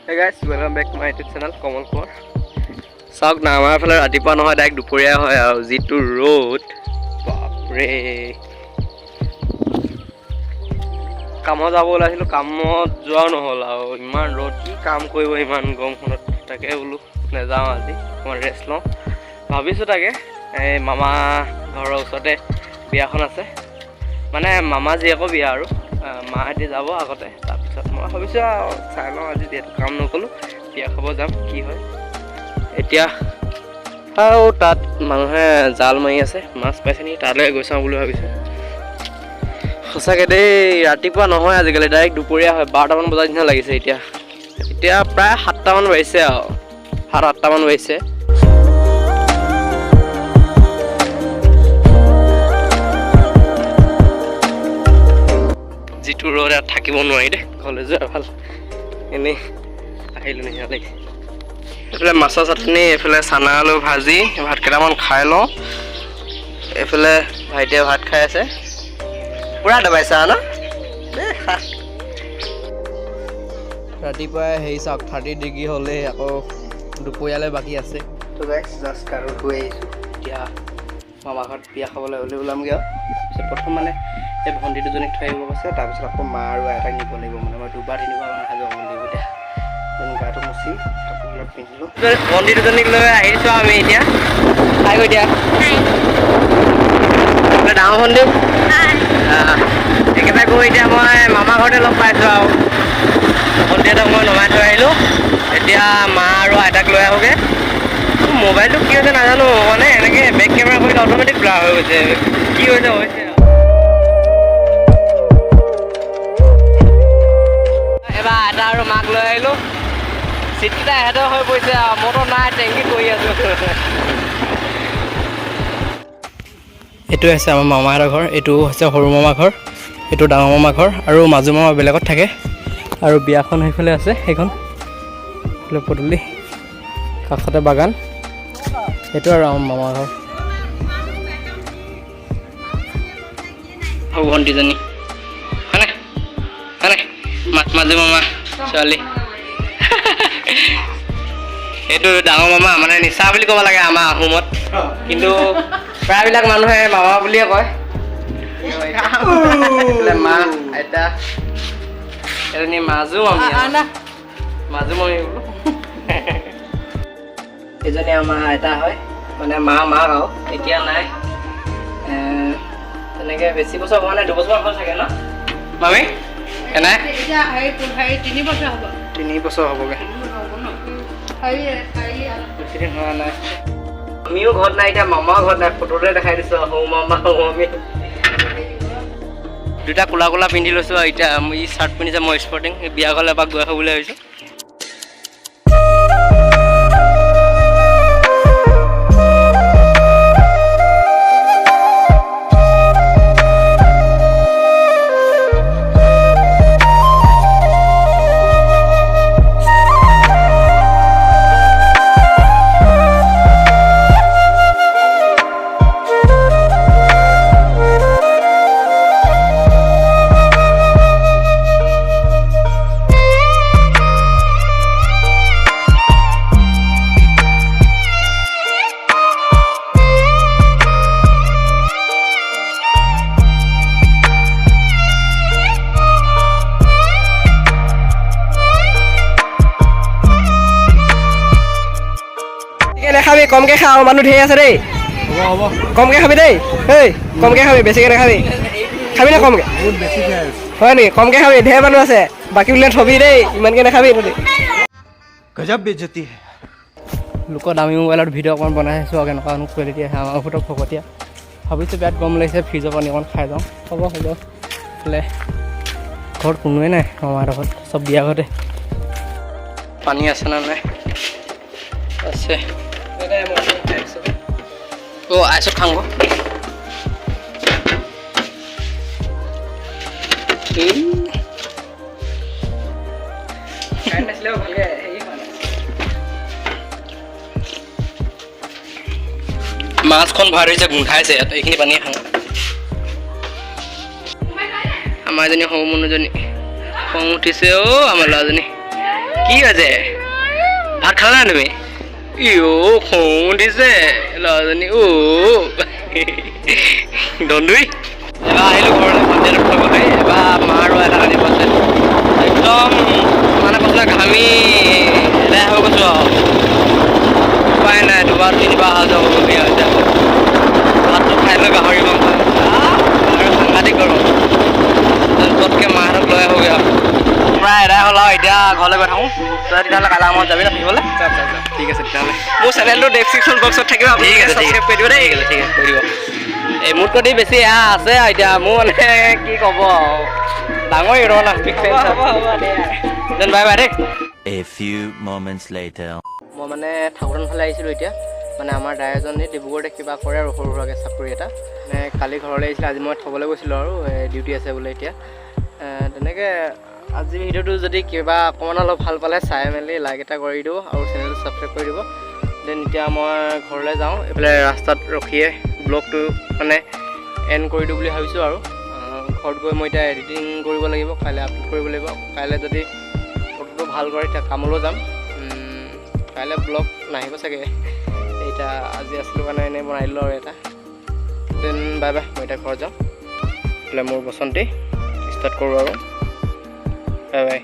Hey guys, welcome back to my YouTube channel, Kamal Konwar. চাওক না, আমাৰ ফালে ৰাতিপুৱা নহয়, ডাইৰেক্ট দুপৰীয়া হয় আৰু যিটো ৰ'দ, বাপৰে। কামত যাব ওলাইছিলোঁ, কামত যোৱাও নহ'ল আৰু ইমান ৰ'দ, কি কাম কৰিব ইমান গৰমখনত। তাকে বোলো নাযাওঁ আজি, অকণমান ৰেষ্ট লওঁ ভাবিছোঁ। তাকে এই মামা ঘৰৰ ওচৰতে বিয়াখন আছে, মানে মামা জীয়েকৰ বিয়া আৰু মাহঁতি যাব আগতে, তাৰপিছত মই ভাবিছোঁ আৰু চাই লওঁ আজি, যিহেতু কাম নগ'লোঁ, বিয়া খাব যাম, কি হয় এতিয়া। আৰু তাত মানুহে জাল মাৰি আছে, মাছ পাইছে নেকি, তালৈ গৈ চাওঁ বুলি ভাবিছোঁ। সঁচাকৈ দেই, ৰাতিপুৱা নহয়, আজিকালি ডাইৰেক্ট দুপৰীয়া হয়, 12টামান বজাৰ নিচিনা লাগিছে এতিয়া। এতিয়া প্ৰায় 7টামান বাজিছে আৰু 7-8টামান বাজিছে। যিটো ৰ'দ, ইয়াত থাকিব নোৱাৰি দেই, ঘৰলৈ যোৱা ভাল। এনেই আহিলোঁ নিচিনা লাগিছে। এইফালে মাছৰ চাটনি, এইফালে চানা আলু ভাজি, ভাত কেইটামান খাই লওঁ। এইফালে ভাইটিয়ে ভাত খাই আছে, পূৰা দবাইছা ন? দে খা। ৰাতিপুৱাই হেৰি চাওক, 30 ডিগ্ৰী হ'লেই, আকৌ দুপৰীয়ালৈ বাকী আছে। তো গাইছ, জাষ্ট গাটো ধুই আহিছোঁ। এতিয়া মামা ঘৰত বিয়া খাবলৈ ওলামগৈ আৰু তাৰপিছত প্ৰথম মানে এই ভণ্টি দুজনীক থৈ আহিব কৈছে, তাৰপিছত আকৌ মা আৰু আইতাক নিব লাগিব। মানে মই দুবাৰ তিনিবাৰ মান অহা যোৱা কৰিব লাগিব। এতিয়া গাটো মুচি কাপোৰবিলাক পিন্ধিলোঁ, ভণ্টি দুজনীক লৈ আহিছোঁ আমি এতিয়া। হাই কৈ দিয়া ডাঙৰ ভণ্টি। একেবাৰে গৈ এতিয়া মই মামা ঘৰতে লগ পাইছোঁ আৰু ভণ্টিহঁতক মই নমাই থৈ আহিলোঁ। এতিয়া মা আৰু আইতাক লৈ আহোঁগৈ। মোবাইলটো কি হৈছে নাজানো, মানে এনেকৈ বেক কেমেৰা কৰিলে অট'মেটিক ব্লাৰ হৈ গৈছে। কি হৈছে হৈছে আৰু। এবাৰ আইতা আৰু মাক লৈ আহিলোঁ। চিটকেইটা এহেঁতৰ হৈ পৰিছে আৰু মইতো নাই, টেংকিত বহি আছোঁ। এইটো হৈছে আমাৰ মামাহঁতৰ ঘৰ, এইটো হৈছে সৰু মামা ঘৰ, এইটো ডাঙৰ মামা ঘৰ আৰু মাজু মামা বেলেগত থাকে। আৰু বিয়াখন সেইফালে আছে, সেইখন সেইফালে পদূলি, কাষতে বাগান। সেইটো আৰু আমাৰ মামা ঘৰ। সৰু ভণ্টিজনী হয়নে? হয়নে? মাজু মামা ছোৱালী। সেইটো ডাঙৰ মামা, মানে নিচা বুলি ক'ব লাগে আমাৰ আহোমত, কিন্তু প্ৰায়বিলাক মানুহে মামা বুলিয়ে কয়। এইফালে মা, আইতা, এজনী মাজু মামী আৰু। মাজু মামী বোলো। এজনী আমাৰ আইতা হয়, মানে মা মাক আৰু এতিয়া নাই। তেনেকে বেছি বছৰ হোৱা নাই, 2 বছৰমান হ'ল চাগে ন মামী? এনে এতিয়া হেৰি 3 বছৰ হ'ব। 3 বছৰ হ'বগৈ। হেৰি হেৰি বেছি দিন হোৱা নাই। আমিও ঘৰত নাই এতিয়া, মামাও ঘৰত নাই, ফটোতে দেখাই দিছোঁ সৰু মামা, সৰু মামী। দুটা ক'লা ক'লা পিন্ধি লৈছোঁ আৰু এতিয়া ই চাৰ্ট পিন্ধিছে, মই স্পৰ্টিং। বিয়া ঘৰলৈ এপাক গৈ আহোঁ বুলি ভাবিছোঁ। নাখাবি, কমকে খা আৰু মানুহ ধেৰ আছে দেই। কমকে খাবি দেই। হেই, কমকে খাবি, বেছিকে নাখাবি। খাবি নে কমকে? হয় নেকি? কমকে খাবি, ধেৰ মানুহ আছে, বাকী বোলে থবি দেই, ইমানকে নাখাবি তহঁতি। गजब बेइज्जती है। লোকৰ দামী মোবাইলত ভিডিঅ' অকণমান বনাই আছোঁ আৰু কেনেকুৱানো কোৱালিটি আহে। আমাৰ ফটো ফকতীয়া। ভাবিছোঁ বিৰাট গৰম লাগিছে, ফ্ৰিজৰ পানী অকণ খাই যাওঁ। হ'ব হ'ব। এইফালে ঘৰত কোনোৱে নাই, মামাহঁতৰ ঘৰত চব বিয়া ঘৰতে। পানী আছে নে নাই? আছে। অ', আইচত খাওঁ আকৌ। এই। কাৰেণ্ট নাছিলে, ভালকে হেৰি হোৱা নাই। মাছখন ভৰাই থৈছে, গোন্ধাইছে ইয়াত। এইখিনি পানীয়ে খাওঁ। আমাৰ এজনী সৰু মানুহজনী খং উঠিছে। অ' আমাৰ ল'ৰাজনী কি হৈছে? ভাত খালা নাই তুমি? ইঅ' খং উঠিছে ল'ৰাজনী। অ' দন্দুই, এবাৰ আহিলোঁ ঘৰলৈ ভণ্টিহঁতক থ'বলৈ। এবাৰ মা আৰু এটা আনিব আছে। একদম মানে কৈছোঁ, ঘামি এদাই হৈ গৈছোঁ আৰু উপায় নাই। দুবাৰ তিনিবাৰ অহা যোৱা কৰিবলগীয়া হৈছে আকৌ। ভাতটো খাই লৈ গাহৰি মাংস আৰু সাংঘাতিক গৰম। পটকৈ মাহঁতক লৈ আহোঁগৈ আৰু প্ৰায় এদাই হ'ল আৰু এতিয়া ঘৰলৈ গৈ থাকোঁ। তই তেতিয়াহ'লে কাইলৈ আমাৰ যাবি ন ফুৰিবলৈ? ঠিক আছে তেতিয়াহ'লে। মোৰ চেনেলটো ডেছক্ৰিপশ্যন বক্সত থাকিব, আপুনি ছাবস্ক্ৰাইব কৰি দিব দেই। ঠিক আছে, ঠিক আছে, কৰি দিব। এই মোতকৈ দি বেছি এয়া আছে আৰু এতিয়া মোৰ মানে কি ক'ব আৰু, ডাঙৰ হিৰ' না, big fan. Then bye bye দেই। A few moments later. মই মানে ঠাকুৰন ফালে আহিছিলোঁ এতিয়া। মানে আমাৰ দাই এজন এই ডিব্ৰুগড়তে কিবা কৰে আৰু সৰু সুৰাকৈ চাকৰি এটা। মানে কালি ঘৰলৈ আহিছিলে, আজি মই থ'বলৈ গৈছিলোঁ আৰু ডিউটি আছে বোলে এতিয়া। তেনেকৈ আজি ভিডিঅ'টো যদি কিবা অকণমান অলপ ভাল পালে, চাই মেলি লাইক এটা কৰি দিব আৰু চেনেলটো ছাবস্ক্ৰাইব কৰি দিব। Then এতিয়া মই ঘৰলৈ যাওঁ। এইফালে ৰাস্তাত ৰখিয়ে ব্লগটো মানে এণ্ড কৰি দিওঁ বুলি ভাবিছোঁ আৰু ঘৰত গৈ মই এতিয়া এডিটিং কৰিব লাগিব, কাইলৈ আপলোড কৰিব লাগিব। কাইলৈ যদি বতৰটো ভাল কৰে, তেতিয়া কামলৈও যাম। কাইলৈ ব্লগ নাহিব চাগে। এতিয়া আজি আছিলোঁ কাৰণে এনেই বনাই দিলোঁ আৰু এটা। Then bye bye, মই এতিয়া ঘৰত যাওঁ। এইফালে মোৰ বসন্তী ষ্টাৰ্ট কৰোঁ আৰু বাই বাই।